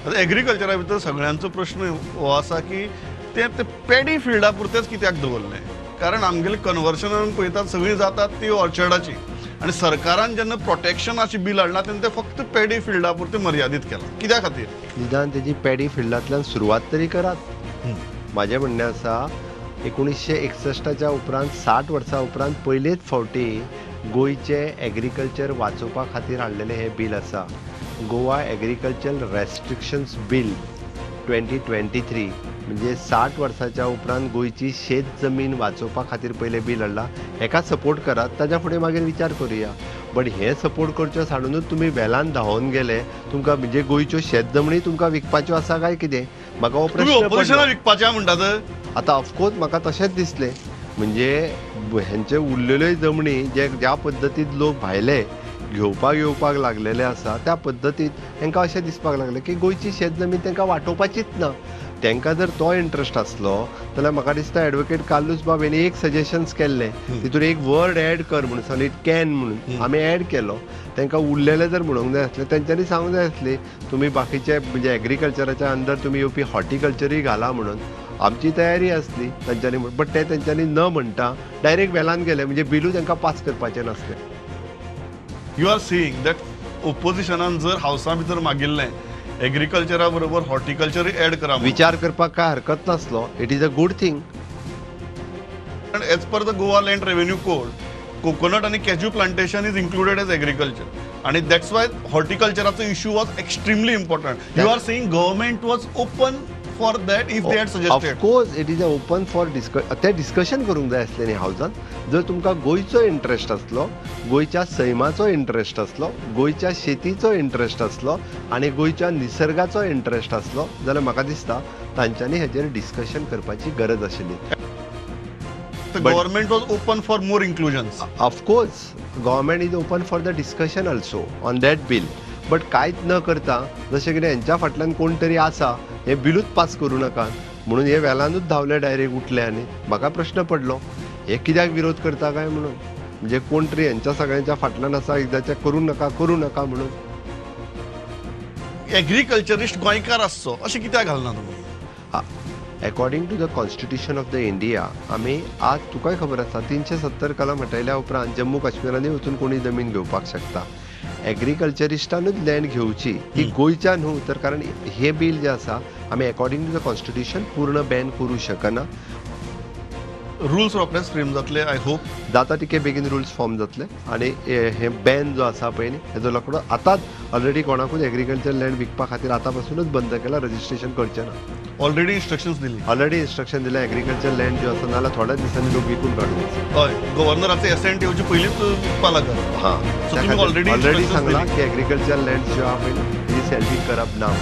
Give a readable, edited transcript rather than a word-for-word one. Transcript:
आतां एग्रीकल्चरा भितर सगळ्यांचो प्रश्न हो आसा की ते पेडी फिल्डा पुरतेच कित्याक दवरलें, कारण आमगेले कन्वर्शनान पळयतात सगळीं जातात ती ऑर्चर्डाची, आनी सरकारान जेन्ना प्रोटेक्शनाची बील हाडला तेन्ना ते फक्त पेडी फिल्डा पुरतें मर्यादीत केलां. कित्या खातीर? निदान तेजी पेडी फिल्डांतल्यान सुरवात तरी करात. म्हाजें म्हणणें आसा 1961 उपरांत 60 वर्सां उपरांत पयलेच फावटी गोंयचें एग्रीकल्चर वाचोवपा खातीर हाडलेलें हें बील आसा. गोवा एग्रीकल्चर रेस्ट्रिक्शन्स बील 2023 म्हणजे 60 वर्साच्या उपरांत गोंयची शेत जमीन वाचोवपा खातीर पयलें बील हाडलां. हेका सपोर्ट करात, ताच्या फुडें मागीर विचार करुया. बट हें सपोर्ट करचें साडूनच तुमी वेलान धांवोन गेले. तुमकां म्हणजे गोंयच्यो शेत जमनी तुमकां विकपाच्यो आसा काय कितें? म्हाका हो प्रश्न विकपाचें म्हणटात. आतां ऑफकोर्स म्हाका तशेंच दिसलें. म्हणजे हेंचे उरलेल्यो जमनी जे ज्या पद्दतीन लोक भायले घेवपाक येवपाक लागलेले आसा त्या पद्दतीन तांकां अशें दिसपाक लागलें की गोंयची शेत जमीन तांकां वाटोवपाचीच ना. तांकां जर तो इंट्रस्ट आसलो जाल्यार म्हाका दिसता एडवोकेट कार्लूस बाब हेणी एक सजेशन्स केल्लें, तितून एक वर्ड एड कर म्हणून सांगलें, it can म्हणून आमी एड केलो. तांकां उरलेलें जर म्हणूंक जाय आसलें तेंच्यांनी सांगूंक जाय आसलें तुमी बाकीचे म्हणजे एग्रीकल्चराच्या अंदर तुमी येवपी हॉर्टिकल्चरूय घाला म्हणून. आमची तयारी आसली तांच्यांनी, बट ते तेंच्यांनी न म्हणटा डायरेक्ट वेलान गेले. म्हणजे बिलूय तांकां पास करपाचें नासलें. You are seeing that ओपोजिशनान जर हावसा भितर मागिल्लें एग्रीकल्चरा बरोबर हॉर्टिकल्चर एड करा, विचार करपाक काय हरकत नासलो. It is a good thing. As per the Goa land revenue code, coconut आनी cashew plantation is included as agriculture, आनी that's why हॉर्टिकल्चराचो issue was extremely important. You are saying government was open for that if they had suggested. Of course it is open for ते discussion करूंक जाय आसलें न्ही हावजान. जर तुमकां गोंयचो interest आसलो, गोंयच्या सैमाचो इंट्रस्ट आसलो, गोंयच्या शेतीचो इंट्रस्ट आसलो आनी गोंयच्या निसर्गाचो इंट्रस्ट आसलो जाल्यार म्हाका दिसता तांच्यांनी हेजेर डिस्कशन करपाची गरज आशिल्ली. Government was open for more inclusions. Of course government is open for the discussion also on that bill. But कांयच न करता जशें कितें हेंच्या फाटल्यान कोण तरी आसा हें बिलूच पास करूं नाका म्हणून हे वेलानूच धांवले, डायरेक्ट उठले. आनी म्हाका प्रश्न पडलो हे कित्याक विरोध करता काय म्हणून. म्हणजे कोण तरी हेंच्या सगळ्यांच्या फाटल्यान आसा एकदाचें करूं नाका करूं नाका म्हणून. एग्रीकल्चरिस्ट गोंयकार आसचो अशें कित्याक घालना तुमी? According to the constitution of the India आमी आज तुकाय खबर आसा 370 कलम हटयल्या उपरांत जम्मू काश्मीरानूय वचून कोणी जमीन घेवपाक शकता. एग्रीकल्चरिस्टानूच लँड घेवची ती गोंयच्या न्हू तर, कारण हे बील जें आसा आमी अकॉर्डिंग टू the constitution पूर्ण बॅन करूं शकना. रुल्स रोखडेच फ्रेम जातले, I hope जाता तितके बेगीन रुल्स फॉर्म जातले. आनी हे बॅन जो आसा पळय न्ही हेजो लकडो आतांच ऑलरेडी कोणाकूच एग्रीकल्चर लँड विकपा खातीर आतां पासूनच बंद केला, रजिस्ट्रेशन करचें ना. ऑलरेडी इन्स्ट्रक्शन्स दिली, ऑलरेडी इन्स्ट्रक्शन दिलें. एग्रीकल्चर लँड ज्यो आसा नाल्यार थोड्याच दिसांनी लोक विकून काडूं. हय, गव्हर्नराचे एसेंट येवचे पयलींच विकपा लागत. हां, ऑलरेडी सांगलां की एग्रीकल्चर लँड ज्यो आहा पळय न्ही तेजी सेल्फी करप ना.